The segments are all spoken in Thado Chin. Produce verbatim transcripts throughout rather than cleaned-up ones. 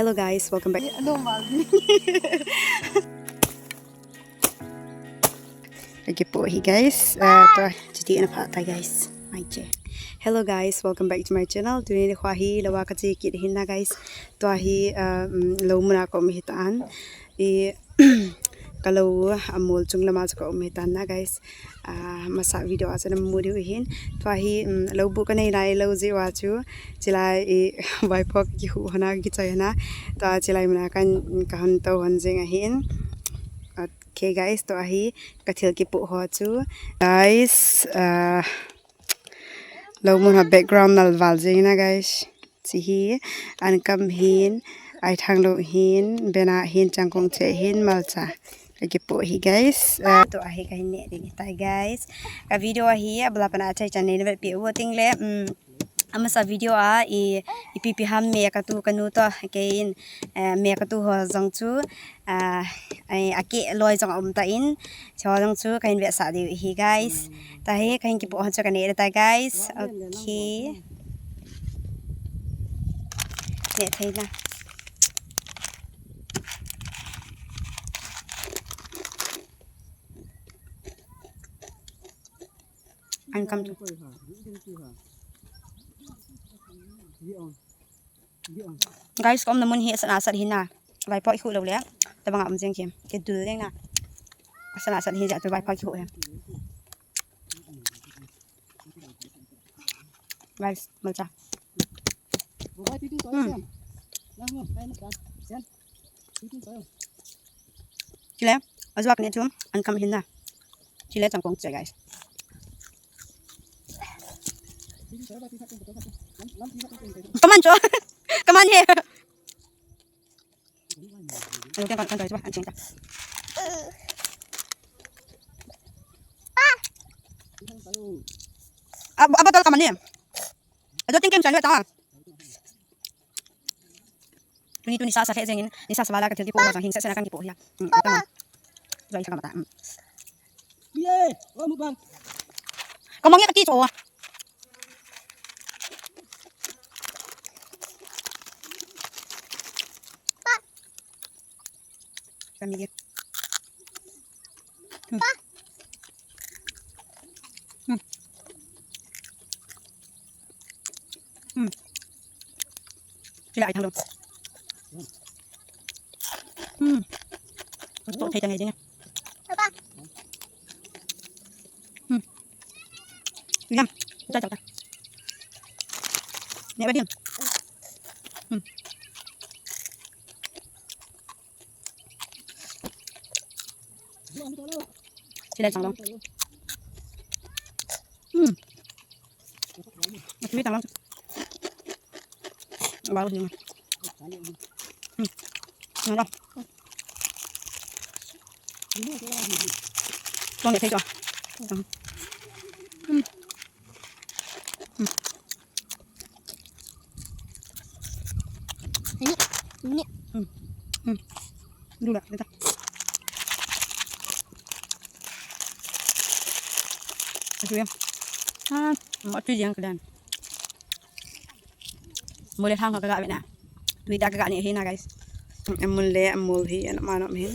Hello guys, welcome back. Hello, Malvi. Lagi po hi guys. Uh, to, chuti na pa ta guys. Mai che. Hello guys, welcome back to my channel. Tuni nikho hi lou a kache kit hin na guys. To hi, uh, um, lou mun a ka um hi tan. I ka lou a mol chung lam a chu ka um hi tan na guys. Ah, masa video a chu na mu diu hin. To hi, um, lou bu ka nei lai lou ji wa chu. Chilai i vaipho kihu hona kichai hona. To chilai mun a kan ka hon to hon jing ahin. Okay guys, to hi ka thil kipu ho chu. Guys, uh, lou mun ho background nal val jing na guys. Chi hi, an kam hin, ai thang lou hin, bena hin, changkong che hin, malcha. Ka kipu hi guys. Uh, to ahi ka hin ne ding tai guys. Ka video ahi, abla pana chai chan ne vet pi u ting le. Um, amasa video a i, ipi pi ham me ka tu ka nu to, ke in, eh, me ka tu ho jong chu, ah, ai, a ke loi jong um ta in, cho jong chu ka hin vetsah diu hi guys. Ta hi ka hin kipu ho chu ka ne ta guys. Okay. Ne thei na. An kam tu. Guys, ka um na mun hi asat asat hi na. Vaipho i khu lou le. Tabang a um jeng kim. Ke dul jeng na. Asat asat hi ja tu vaipho i khu he. Guys, malcha. Hmm. Chile, ajuak ne chu, an kam hin na. Chile changkong che, guys. Kaman cho. Kaman he. Ayo, kan, kan, kan, an ching ta. Ab-, abotol kaman he. Ado ting kem chan ta. Tuni, tuni sa sa khe jengin, ni sa sa wala ka thil kipu ma jong hin sa sa na kan kipu hia. Hmm, ta ma. Jai sa ka mata. Hmm. Ye, oh, mukbang. Ka mong ya ka ti cho. Kami ye. Hmm. Hmm. Hmm. Sila ay thang dong. Hmm. Gusto ko sa itang ay din eh. Hmm. Yan. Ito, ito, ito. Yan ba din? Hmm. Sila isang lang. Hmm. Masweet lang. Bawas din. Hmm. Ano lang? Tuang dia saya. Hmm. Hmm. Ini, ini. Hmm. Hmm. Dulu dah, dah. Aduh ya. Ah, mau tu yang kedan. Mole thang ka ga ve na. Tui da ka ga ne hi na, guys. Amul le, amul hi, an ma nom hi.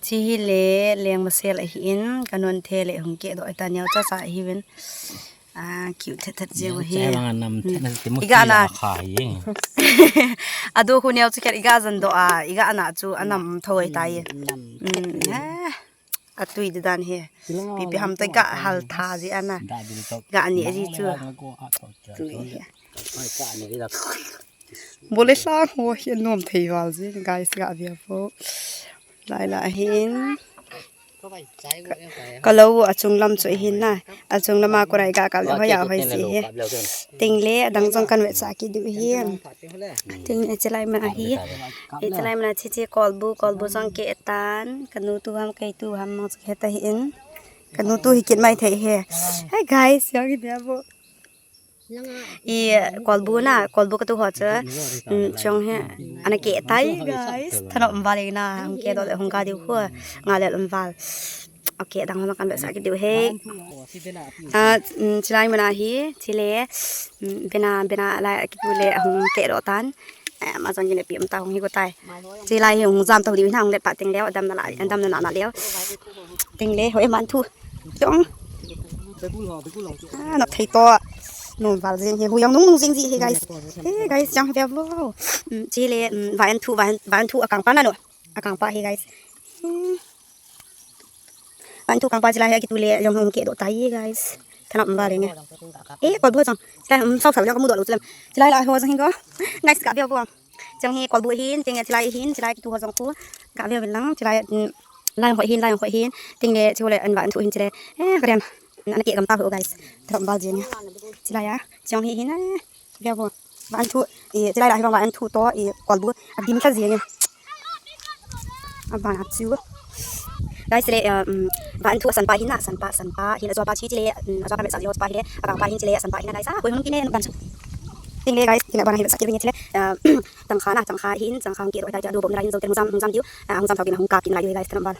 Chi hi le, leng masel ahi in, ka non the le hung ke do ta neo cha cha hi ven. Ah, cute that that je hi. Iga na. Ado khu neo chu kher iga jan do a, iga na chu anam thoi ta ye. Hmm, ha. Atui di dan hi. Pipi ham te ga hal tha ji ana. Ga ni ji chu. Tui hi. Bole sa ho hi nom thei val ji, guys, ga via po. Lai la hin. Ka lou achung lam chu hin na. Achung lam a kurai ga ka le hoya hoi si hi. Ting le adang jong kan ve cha ki du hi. Ting e chilai ma hi. E chilai ma chi chi kolbu, kolbu jong ke tan. Ka nu tu ham, kei tu ham, mang chu ke ta hi in. Ka nu tu hi kit mai thei he. Hey guys, yang hi bia bo. I kolbu na, kolbu ka tu ho cha. Mm, chong he. Ana ke tai guys. Thano um vale na, hung ke do le hung ka diu khu. Nga le um val. Okay, adang ho jong kan vetsah kit diu ahi. Ah, mm, chulai mun a hi, chule, mm, bena, bena lai akitu le ahung kehdoh tan. Eh, ama jong kine pi um ta hung hi go tai. Chulai hi hung jam to diu hi na, hung let pha teng leh, damna la, damna na na leh. Teng leh, hoi man thu. Chong. Ah, nop thei to. Nom val jing hi, hu jong nung nung jing ji hi, guys. Hey, guys, chang hi ve vo. Mm, chule, mm, va en thu, va en, va en thu akang pa na no. Akang pa hi, guys. Hmm. Van thu kang pa chulai hi akitu le jong hung kehdoh tai, guys. Thanop um val e nge. Eh, kolbu jong. Chulai, um, sau sau jong kamu doh lou chulai. Chulai la ho jong hin ko. Guys, ka ve vo. Jong hi kolbu hin, teng le chulai hin, chulai kitu ho jong khu. Ka ve uvin lang, chulai, mm, lai ho hin, lai ho hin. Teng le chule an van thu hin chule. Eh, ka dem. Ana keh gam ta ho, guys. Thanop um val jing e. Chulai a. Jong hi hin, eh. Ve vo. Van thu, i, chulai la hi vang van thu to, i, kolbu, adim lha jing e. Aban a chu. Guys, le, um, van thu asan pa hin na, san pa, san pa hin, ajo pa chi chule, um, ajo pa vetsah le, ajo pa hi le, akang pa hin chule, asan pa hin na, guys. Ah, koi hung kine, ban chu. Teng le, guys, teng le, aban a hi vetsah kit le, chule, uh, changkha na, changkha hin, changkha hung kehdoh tai, adu bom na la hin, jong teng hung jam, hung jam diu, ah, hung jam thou kit na, hung kap kit na la, guys, thanop um val.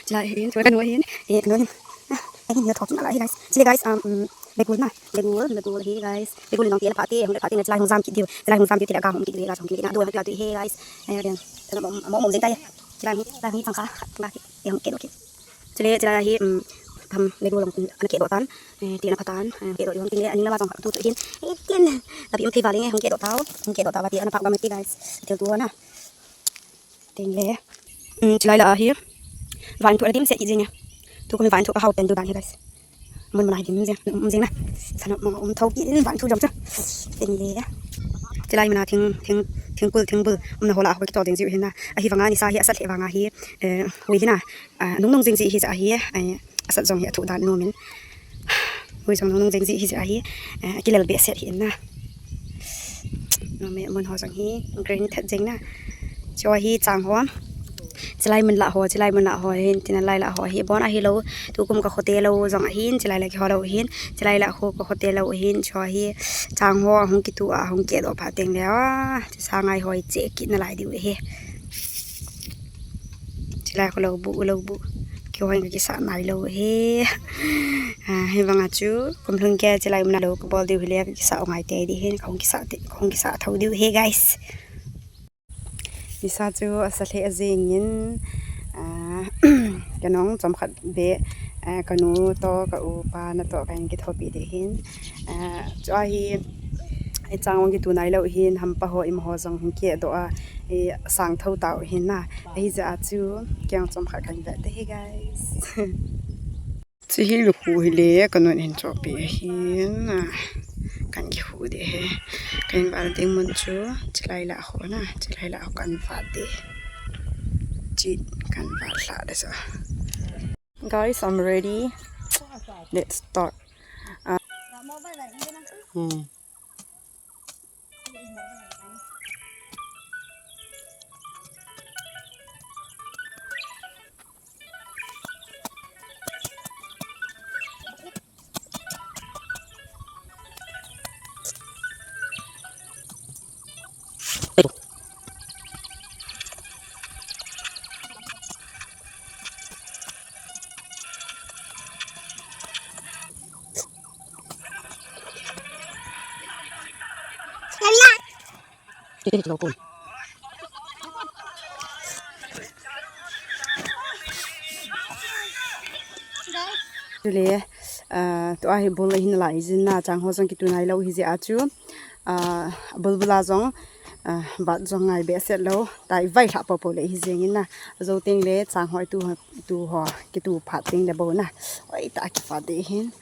Chulai hin, chulai kanu hin, eh, kanu hin. Ah, ahin, na thok kit na la hi, guys. Chule, guys, um, um, begul na, begul, begul hi, guys. Begul ni jong ti la pha te, hung le pha te, na chulai hung jam kit diu. Chulai hung jam diu, ti la ga hung kit diu, ga hung kit diu, na du hung kit diu hi, guys. Eh, again. Chulai mo, mo, mo jing tai. Chulai hi, chulai hi changkha, changkha hi, eh, hung kehdoh kit. Chule, chulai hi, um, tham begul jong, um, ana kehdoh tan. Eh, ti na pha tan, eh, kehdoh diu, teng le, ani la ma jong tu tu hin. Eh, tin. Tapi um thei val e nge, hung kehdoh tau, hung kehdoh tau, ti ana pha gam ti, guys. Thil tu na. Teng le. Um, chulai la hi. Van thu adim se kit jing e. Tukum hi van thu ka hao pen diu dan hi, guys. Mun mun a hi dim jing, um jing na. Thanop um, um thou kit in van thu jong chu. Teng le. Chulai mun a thing, thing, thingkul, thingbul. Um na ho la ho kito ding jiu hin na. Ahi vang a nisa hi asat lheh vang a hi. Eh, hui hin na. Ah, nung nung jing ji hi ja hi. Eh, asat jong hi athu dan nom in. Hui jong nung nung jing ji hi ja hi. Eh, akilel behseh hi in na. Nom e, mun ho jong hi green thet jing na. Chu hi chang ho. Chulai mun la ho, chulai mun la ho hin, tina lai la ho hi. Bon ahi lou, tukum ka khote lou jong ahin, chulai la kiho lou hin, chulai la ho ka khote lou hin, chu hi chang ho hung kitu a, hung kehdoh pha teng le, ah, chu sa ngai hoi che kit na lai diu hi. Chulai kho lou bu, lou bu. Kei hoi ka kisa nai lou hi. Ah, hi vang a chu, kum lhung kei chulai mun a lou ka bol diu hi le, ka kisa ngai te di hin, ka hung kisa te, ka hung kisa thou diu hi, guys. Nisa chu asa lheh jing in, ah, ka nung chomkhat beh, ah, ka nu to, ka u pa na to, ka hin kithopi di hin. Ah, chu ahi, i chang hung kitu nai lou hin, hampa ho, ima ho jong hung kehdoh a, i sang thou tau hin na. Ahi ja a chu, kei jong chomkhat kan ve te hi, guys. Chu hi lukhu hi le, ka nun hin chopi ahin, ah, kan kikhu di hi. Kan val ding mun chu, chulai la ho na, chulai la ho kan val di. Chi kan val la de sa. Guys, I'm ready. Let's start. Ah. Hmm. Chule, ah, tua hi bul ahin lai jin na, chang ho jong kitu nai lou hi jeh a chu, ah, bul bul a jong, ah, vat jong ngai behseh lou, tai vai lha popo le hi jeng in na, jou teng le chang ho tu, tu ho kitu phat teng le bou na, oi ta kipha de hin.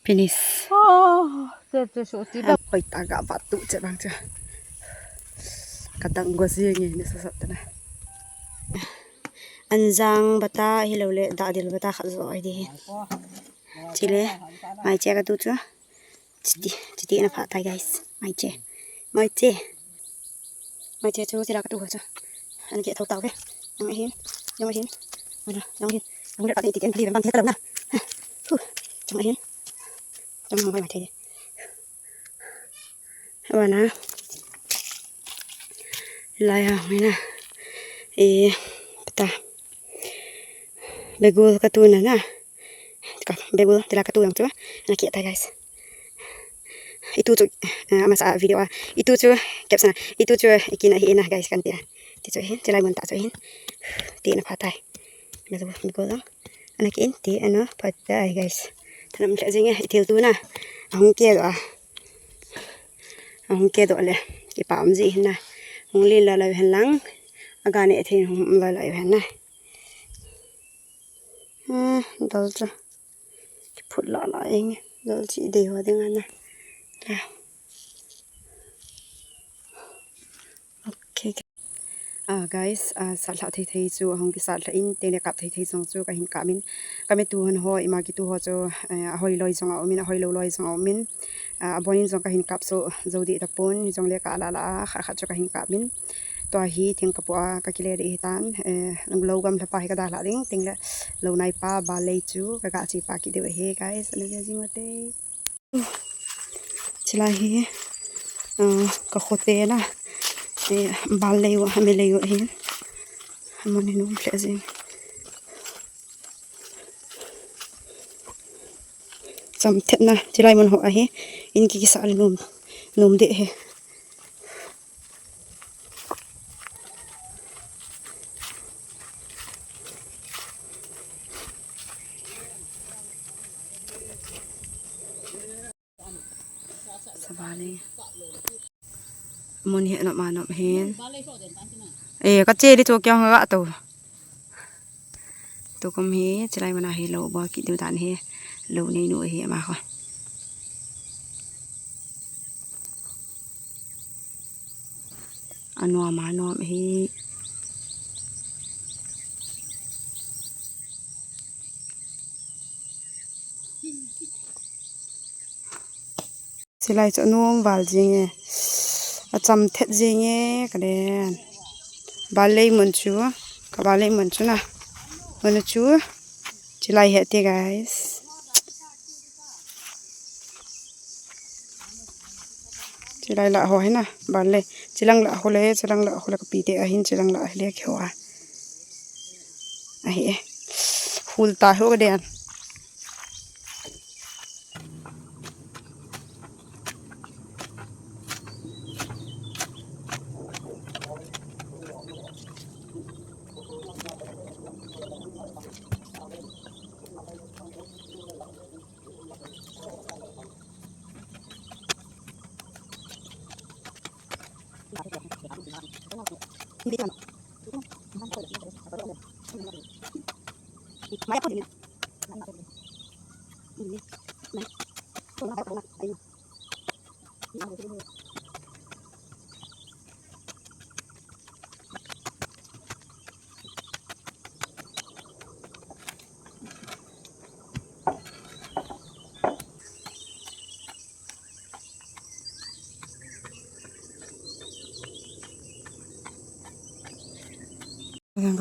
Finish. Oh, che, che, so, che, da. Hoi ta ga vat tu che bang che. Ka dang go jing e ni sa sa ta na. Anjang bata hilou le, dadil bata khat jo ahi di hi. Chule, maiche katu chu. Chiti, chiti ana pha tai, guys. Maiche. Maiche. Maiche chu chila katu ho chu. Ana keh thou tau ve. Jong ahin. Jong ahin. Jong ahin. Jong le kati ti ken kali ban ban the ka lo na. Hu. Jong ahin. Jong hung bai ma thei. Wana. Lai ha hung na. E, pata. Begul katu na na. Ka, begul tila katu jong chu. Ana keh tai, guys. Itu chu, eh, amasa video a. Itu chu, caption a. Itu chu, ikina hi ina, guys, kan tia. Ti chu hin, chilai mun ta chu hin. Ti na pha tai. Begul, begul jong. Ana keh in, ti ana pha tai, guys. Thanam le jing e, ithil tu na. Ahung keh doh a. Ahung keh doh le. Kipa um ji hin na. Hung len la la hen lang. Aga ne thei hung la la hen na. Hmm, dal chu. Kiphut la la eng. Dal chi dei ho ding ana. La. Okay. Ah, guys, ah, sat lha thei thei chu ahung kisat lha in, teng le kap thei thei jong chu kahin kap in. Ka me tu hon ho, ima kitu ho chu, eh, ahoi loi jong aum in, ahoi lou loi jong aum in. Ah, abon in jong kahin kap soh jou deh tapon, hijongle ka la la a, khat khat chu kahin kap in. Tua hi thing kapu a, kakile deh hitan, eh, lou gam lha pa hi kadalha ding, teng le lou nai pa, balei chu, kaga chi pa kit diu ahi, guys, ana ve jing ute. Chilai hi, ah, ka khote na, eh, balei u, hame lei u ahin. Amun hi nom lheh jing. Cham thet na, chilai mun ho ahi, in ki kisa le nom, nom deh hi. Sabale. Mun hi anop ma nop hin. Eh, ka che di chu kyang ga to. Tukum hi, chilai mun a hi lou bol kit diu dan hi. Lou nei nu hi ama kho. Anom anom hi. Chilai chu anom val jing e. Acham thet jing e, ka den. Balei mun chu, ka balei mun chu na. Mun chu, chilai hi ati, guys. Chilai la ho hi na, balei. Chilang la ho le, chilang la ho le ka pi te ahin, chilang la ho le ki ho a. Ahi e. Hul ta ho ka den.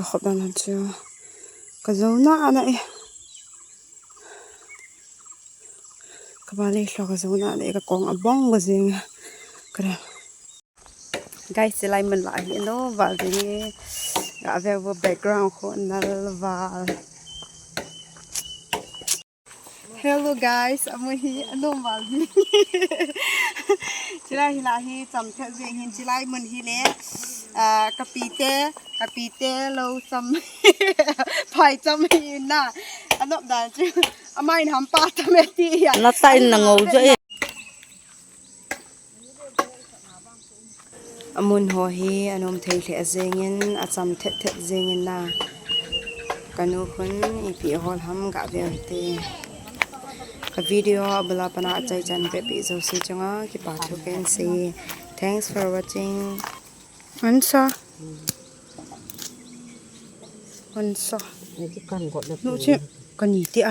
Ka khop dan chu ka jo na na e. Ka balei lho ka jo na na e, ka kong abong ka jing. Ka ra. Guys, chilai mun la hi anom val jing e. Ga ve vo background kho nal val. Hello guys, amun hi anom val jing. Chilai hi la hi cham thet jing hin, chilai mun hi le, ah, ka pi te, ka pi te lou cham. Phai cham hi na. Anop dan chu. Amai in hampa cham e ti ya. Na ta in na ngou jo e. Amun ho hi anom thei lheh jingin, acham thet thet jingin na. Ka nu khun ipi ahol ham ga ve u hite. Ka video abul a pat a achaichan vepeh jouse chunga kipa thu kahin sei. Thanks for watching. Ansa. Hon sa. Ai, ki kan got na. Nu chi, kani ti a.